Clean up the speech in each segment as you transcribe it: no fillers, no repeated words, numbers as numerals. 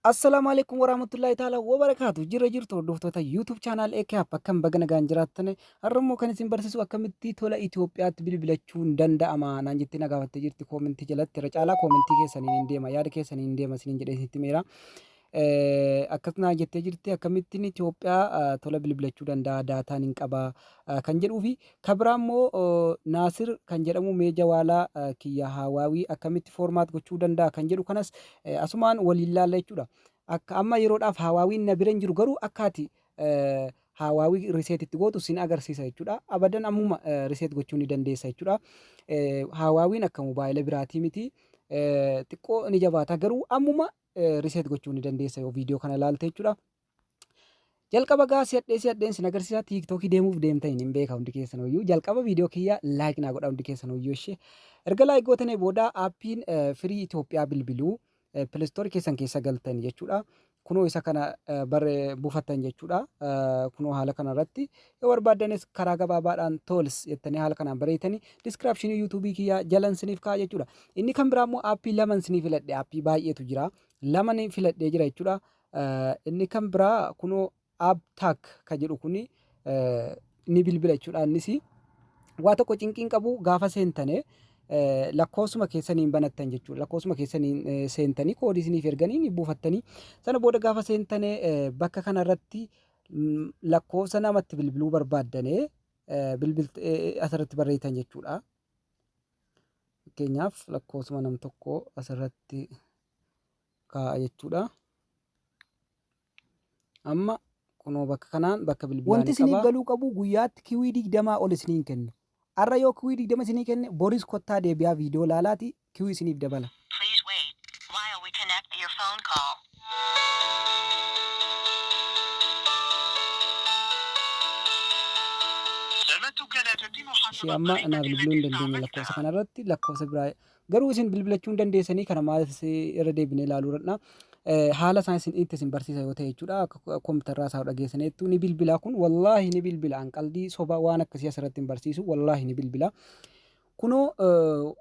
Assalaamu alaikum warahmatullahi ta'ala wabarakaatu. Jirra jirtu hordoftoota YouTube channel AKAP, akkam baga nagaan jiraattan. Har'a immoo kan isin barsiisu akkamitti tola Itoophiyaatti bilbilachuun danda'ama naan jettee na gaafattee jirti koomentii jalatti. Irra caalaa koomentii keessaniin hin deema, yaada keessaniin hin deema isiniin jedhee isinitti himeera. Akkas naan jettee jirti, akkamittiin Itoophiyaa tola bilbilachuu danda'a, daataan hin qaba kan jedhuu fi kan biraa immoo Naasir kan jedhamu mee jawaalaa kiyya Hawaawii akkamitti format gochuu danda'a kan jedhu kanas asumaan waliin laalla jechuudha. Akka amma yeroodhaaf Hawaawiin na bira hin jiru, garuu akka ati Hawaawii reset itti gootu sin agarsiisa jechuudha. Abadan ammuma reset gochuu ni dandeessa jechuudha. Hawaawiin akka mobaayila biraatii miti. Xiqqoo ni jabaata, garuu ammuma reset gochuu ni dandeessa yoo viidiyoo kana ilaalte jechuudha. Jalqaba gaa si'adhee si'adheen sin agarsiisa. TikTokii deemuuf deemtan hin beeka hundi keessan hoyyuu. Jalqaba viidiyoo kiyya like naa godha hundi keessan hoyyuu ishee. Erga like gootanii booda aappiin firii Itoophiyaa bilbiluu Play Store keessan keessa galtan jechuudha. Kunoo isa kana barre buufattan jechuudha. Kunoo haala kana irratti yoo barbaaddanis karaa gabaabaadhaan tools jettanii haala kanaan bareetanii description YouTube kiyyaa jalan siniif kaa'a jechuudha. Inni kan biraa immoo aappii laman sinii filadhe, aappii baay'eetu jira. Laman filadhee jira jechuudha. Inni kan biraa kunoo App Tag kan jedhu kuni ni bilbila jechuudha. Innis waa tokko cinqiin qabu, gaafa seentane lakkoofsuma keessaniin banattan jechuudha. Lakkoofsuma keessaniin seentanii koodii isiniif erganii ni buufattanii, sana booda gaafa seentane bakka kanarratti lakkoofsa namatti bilbiluu barbaaddane bilbil asirratti barreessitan jechuudha. Fakkeenyaaf lakkoofsuma nam tokko asirratti kaa'a jechuudha. Amma kunoo bakka kanaan bakka bilbilaa Wanti ni isiniif qaba. galuu qabu, guyyaatti kiwii 20 ol isiniin kennu. Har'a yoo kiwii 20 isinii kenne, boris kottaa deebi'aa viidiyoo laalaati kiwii isiniif dabala. Please wait while we connect your phone call. Ishee amma naa bilbiluu hin dandeenye lakkoofsa kanarratti, lakkoofsa biraa garuu isin bilbilachuu hin dandeessanii. Kana maaliif irra deebinee ilaaluu irradha. Haala isaan isin itti isin barsiisa yoo ta'e jechuudha. Akka kompiitarraa isaa dhageessaneettu ni bilbila kun, wallaahi ni bilbila. An qaldii soba waan akkasii asirratti hin barsiisu, wallaahi ni bilbila. Kunoo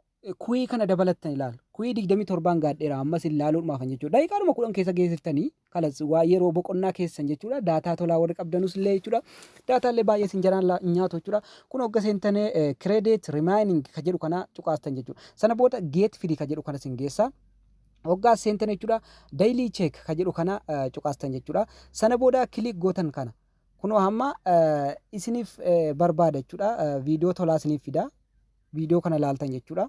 kuwii kana dabalattan ilaal. Kuwii 27n gaadheera ammas ilaaluudhumaafan jechuudha. Daqiiqaadhuma 10 keessa geessiftanii kalas waa yeroo boqonnaa keessan jechuudha. Daataa tolaa warri qabdanus illee jechuudha. Daataa illee baay'ee isin jalaan nyaatu jechuudha. Kun hogga seentanii credit remaining ka jedhu kana cuqaastan jechuudha. Sana booda get free ka jedhu kana isin geessa. Hoggaa seentan jechuudha. Daily check ka jedhu kana cuqaastan jechuudha. Sana booda click gootan kana. Kunoo hamma isiniif barbaada jechuudha. Viidiyoo tolaa isiniif fida. Viidiyoo kana laaltan jechuudha.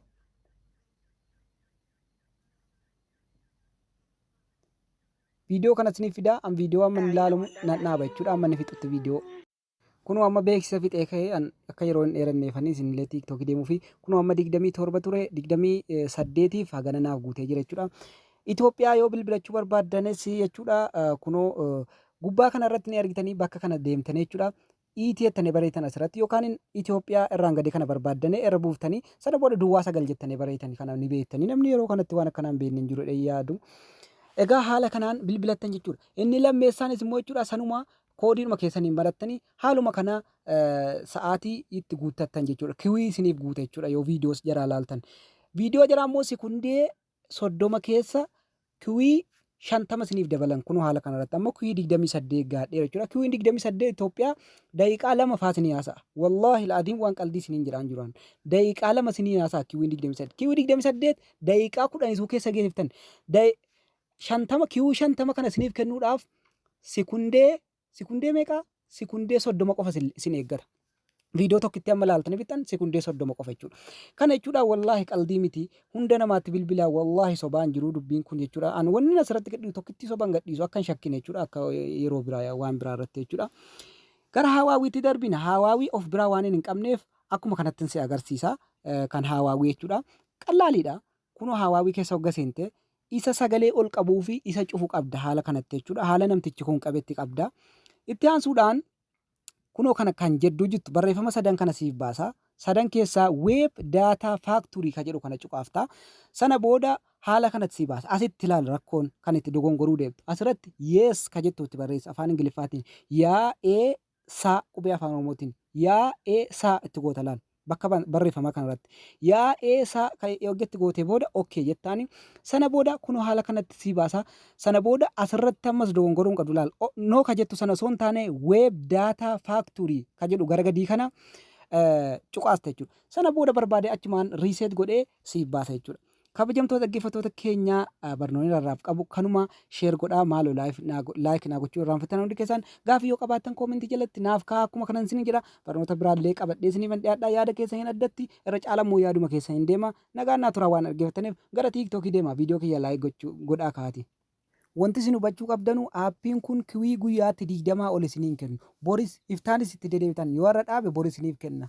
Viidiyoo kana isiniif fida. An viidiyoo amma inni ilaalamu nan dhaaba jechuudha. Amma inni fixutti viidiyoo. Kunoo amma beeksisa fixee ka'ee, an akka yeroo hin dheeranneefanii isinillee TikTokii deemuu fi kunoo amma 27 ture, 28f hagana naaf guutee jira jechuudha. Itoophiyaa yoo bilbilachuu barbaaddanis jechuudha, kunoo gubbaa kana irratti ni argitanii, bakka kana deemtanii jechuudha. ET jettanii bareetan asirratti yookaan Itoophiyaa irraan gadi kana barbaaddanii irra buuftanii, sana booda duwwaa 9 jettanii bareetan kana ni beektanii, namni yeroo kanatti waan akkanaa hin beekne hin jiru jedhee yaadu. Egaa haala kanaan bilbilattan jechuudha. Inni lammeessaanis immoo jechuudha, sanuma koodiidhuma keessaniin barattanii haaluma kana sa'aatii itti guuttattan jechuudha. Kiwii isiniif guuta jechuudha yoo viidiyoos jaraa laaltan. Viidiyoo jaraa immoo sekundee 30 keessa kiwii 50 isiniif dabalan. Kunoo haala kanarratti amma kiwii 28 gaadheera jechuudha. Kiwiin 28 Itoophiyaa daqiiqaa 2 faa isinii haasa'a. Wallaahi la'adiin waan qaldii isiniin jedhaan jiran. Daqiiqaa 2 isinii haasa'a kiwiin 28. Kiwii 28 daqiiqaa 10 isuu keessa geessiftan. 50, kiwii 50 kana isiniif kennuudhaaf sikundee meeqa? Sikundee 30 qofa isin eeggata. Viidiyoo tokkitti amma ilaaltanii fixxan sikundee 30 qofa jechuudha. Kana jechuudha, wallaahi qaldii miti. Hunda namaatti bilbilaa, wallaahi sobaan jiruu dubbiin kun jechuudha. An wanni asirratti gadhiisu tokkitti sobaan gadhiisu akka hin shakkine jechuudha. Akka yeroo biraa waan biraa irratti jechuudha. Gara Hawaawiitti darbina. Hawaawii of biraa waan hin qabneef akkuma kanatti si agarsiisa. Kan Hawaawii jechuudha. Qallaaliidha. Kunoo Hawaawii keessa hogga seente isa sagalee ol qabuu fi isa cufu qabda haala kanatti jechuudha. Haala namtichi kun qabetti qabda. Itti aansuudhaan kunoo kana kan jedduu jirtu barreeffama sadan kana siif baasa. Sadan keessaa web data factory ka jedhu kana cuqaafta. Sana booda haala kanatti sii baasa. Asitti ilaali, rakkoon kan itti dogongoruu deemtu. Asirratti yes ka jettu itti barreessa afaan Ingiliffaatiin. Yaa ee saa, qubee afaan Oromootiin yaa ee saa itti goota laal. Bakka barreeffamaa kanarratti. Yaa eesaa kan hojjetti gootee booda okay jettaani. Sana booda kunoo haala kanatti sii baasa. Sana booda asirratti ammas dogongoruu hin qabdu laal. No ka jettu sana osoo hin taane web data factory ka jedhu gara gadii kana cuqaasta jechuudha. Sana booda barbaade achumaan reset godhee siif baasa jechuudha. Kabajamtoota dhaggeeffattoota keenya, barnoonni irraaf qabu kanuma. Share godhaa maaloo, like naa gochuu irraanfattan. Hundi keessan gaafii yoo qabaattan koomentii jalatti naaf kaa'aa. Akkuma kanan isin jedha, barnoota biraallee qabadhee isiniif dhiyaadhaa. Yaada keessan hin addatti irra caalammoo yaaduma keessan hin deema. Nagaan naa turaa. Waan dhaggeeffattaniif gara TikTokii deema, viidiyoo kiyya like gochuu godhaa kaati. Wanti isin hubachuu qabdanu, aappiin kun kiwii guyyaatti 20 ol isiniin kennu. Boris iftaanis itti dedeebitan yoo har'a dhaabe, boris isiniif kenna.